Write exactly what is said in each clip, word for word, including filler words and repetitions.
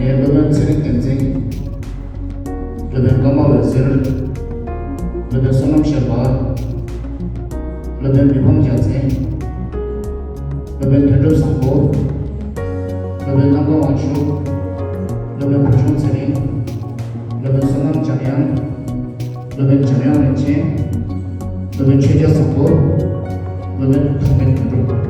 སློབ་དཔོན་ཚེ་རིང་བསྟན་འཛིན། སློབ་དཔོན་ཀརྨ་འོད་ཟེར། སློབ་དཔོན་བསོད་ནམས་གཤེགས་པ། སློབ་དཔོན་མི་ཕམ་རྒྱལ་མཚན། སློབ་དཔོན་དོན་གྲུབ་བཟང་པོ། སློབ་དཔོན་རྣམ་རྒྱལ་དབང་ཕྱུག། སློབ་དཔོན་བུ་ཆུང་ཚེ་རིང་། སློབ་དཔོན་བསོད་ནམས་འཇམ་དབྱངས། སློབ་དཔོན་འཇམ་དབྱངས་རིན་ཆེན། སློབ་དཔོན་ཆོས་རྒྱལ་བཟང་པོ། སློབ་དཔོན་ཐུགས་སྨོན་དོན་གྲུབ།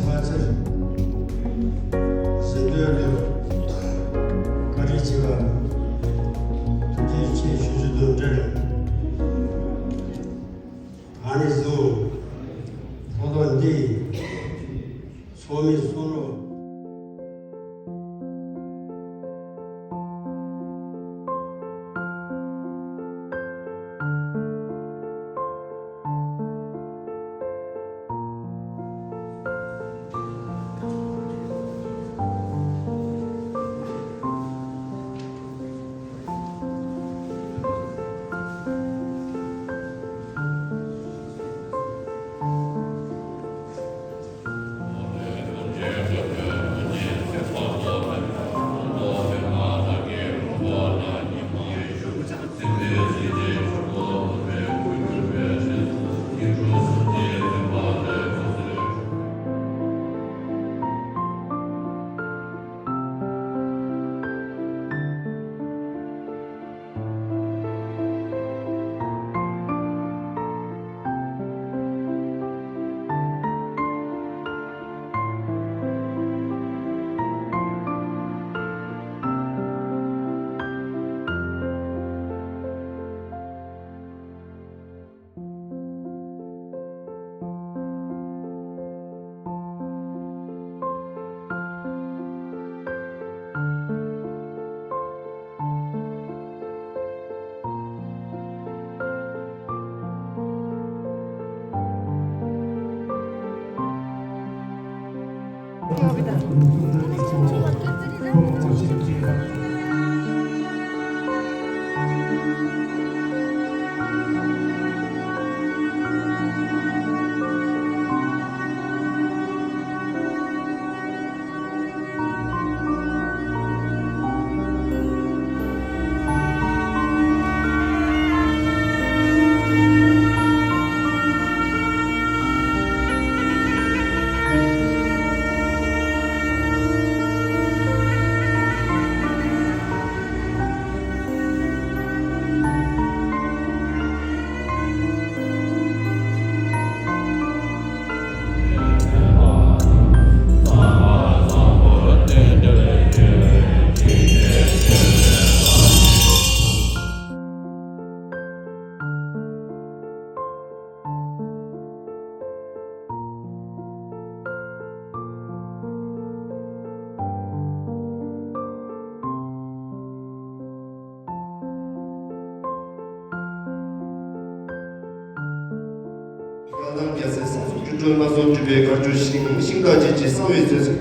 ཕྱག་འཚལ། གཟིགས་འདོད་ལེགས། བཀའ་དྲིན་ཆེ་བ། ཐུགས་རྗེ་ཆེ་ཞུ་རྒྱུ་དང་འབྲེལ། ད་ནས་བཟུང་ཐོག་ཐོག་འདི་ཚོགས་མི་གསུང་རོགས། རྒྱལ་སྲས་སངས་རྒྱས་སྒྱུ་འཕྲུལ་ལ་སོགས་སྤྲུལ་པའི་དགའ་སྤྲོའི་ཞིང་། ཤིང་རྟ་བརྒྱད་ཀྱི་གསང་བའི་མཛོད།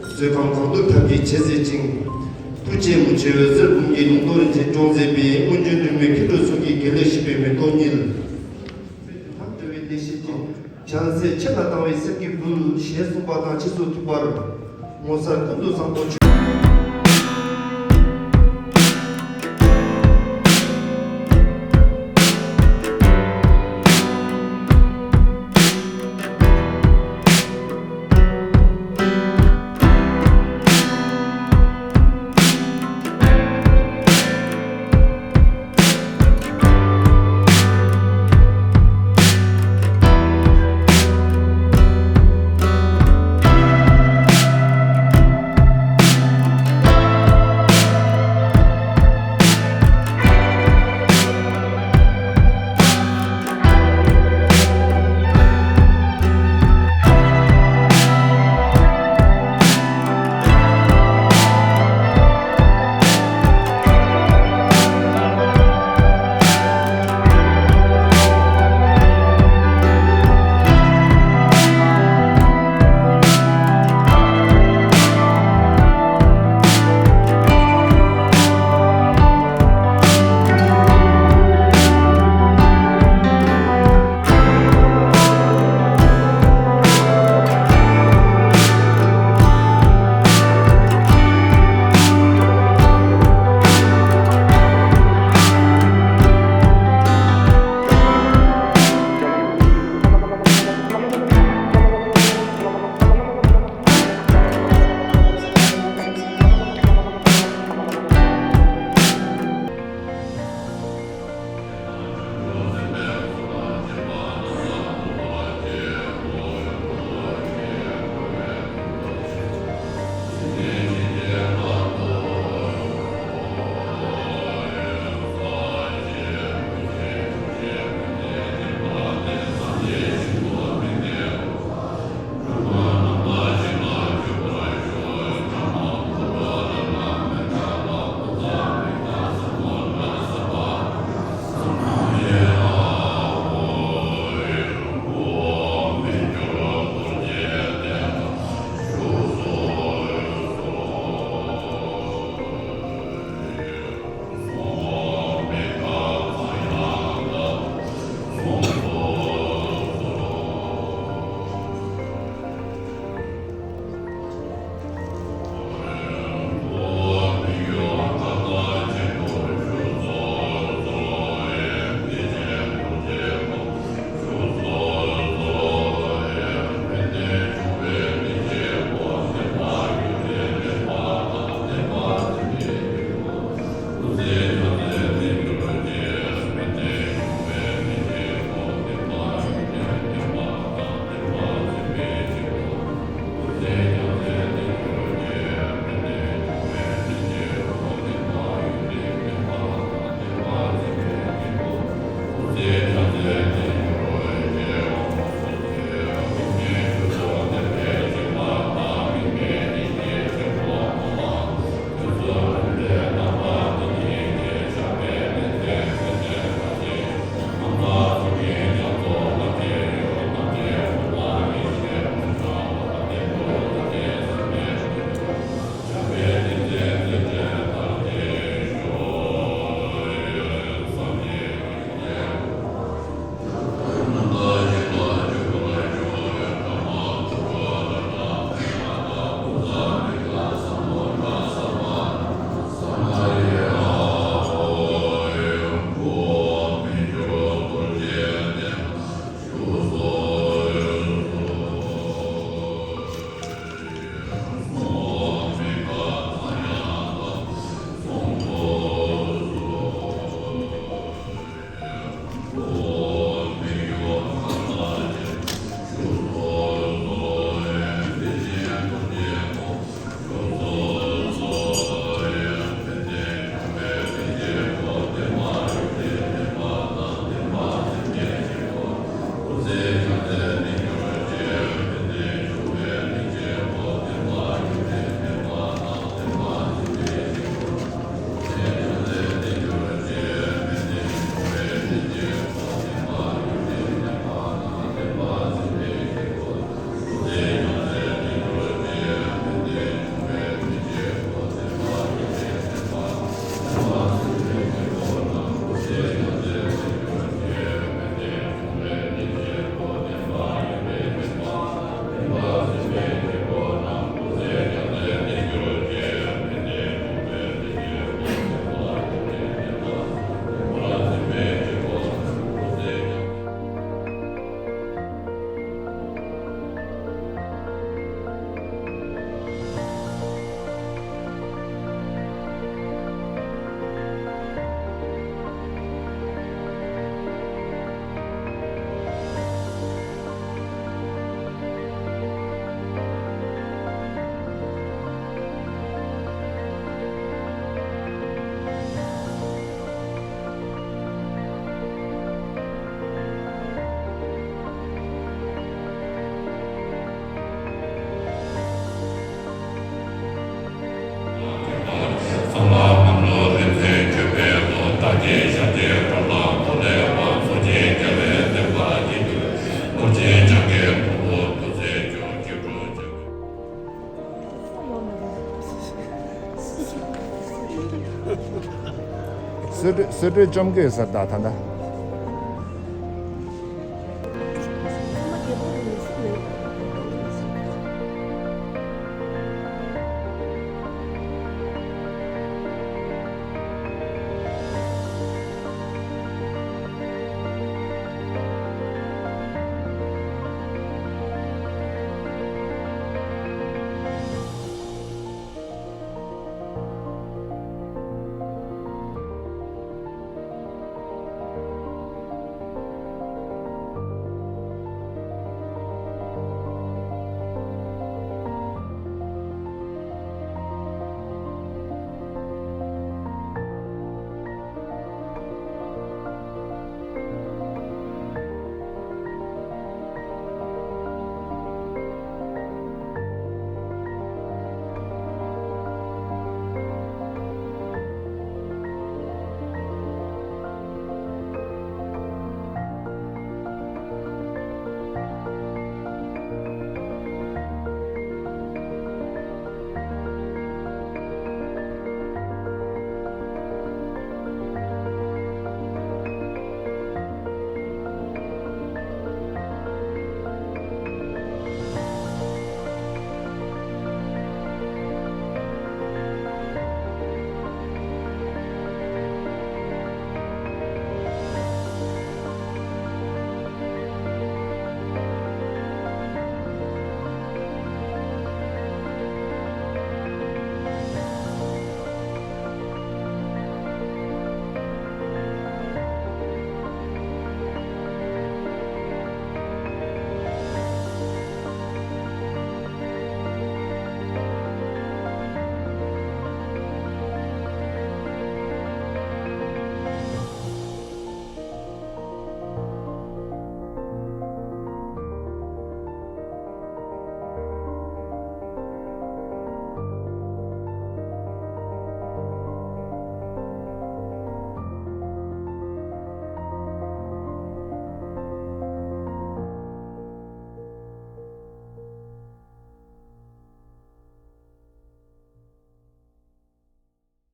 མཛོད་ཁང་གང་དུ་ཐབས་ཀྱིས་བྱེད་མཛད་ཅིང་། ཐུགས་རྗེ་མུ་ཆེ་འོད་ཟེར་འབུམ་གྱིས་ལུང་རྟོགས་རིན་ཆེན་སྐྱོང་མཛད་པའི། སྔོན་བྱོན་སྒྲོལ་མའི་མཁའ་འགྲོ་ཚོགས་ཀྱིས་དགེ་ལེགས་བཞི་པའི་མེ་ཏོག་བསྙིལ། ལྷ་འདྲེ་བའི་བདེ་གཤེགས་ཀྱི། བྱང་སེམས་ཆེ་ལ་དང་བའི་སེམས་ཀྱི་བུ། ཞེས་གསུངས་པ་དང་རྗེས་སུ་མཐུན་པར། ངོ་མཚར་ཀུན་ཏུ་བཟང་པོ་ཆོས། གསོལ་གསོལ་གྲོད་བཅོམ་གྱི་ཡོད་ཟེར་ད་ད་ལྟ།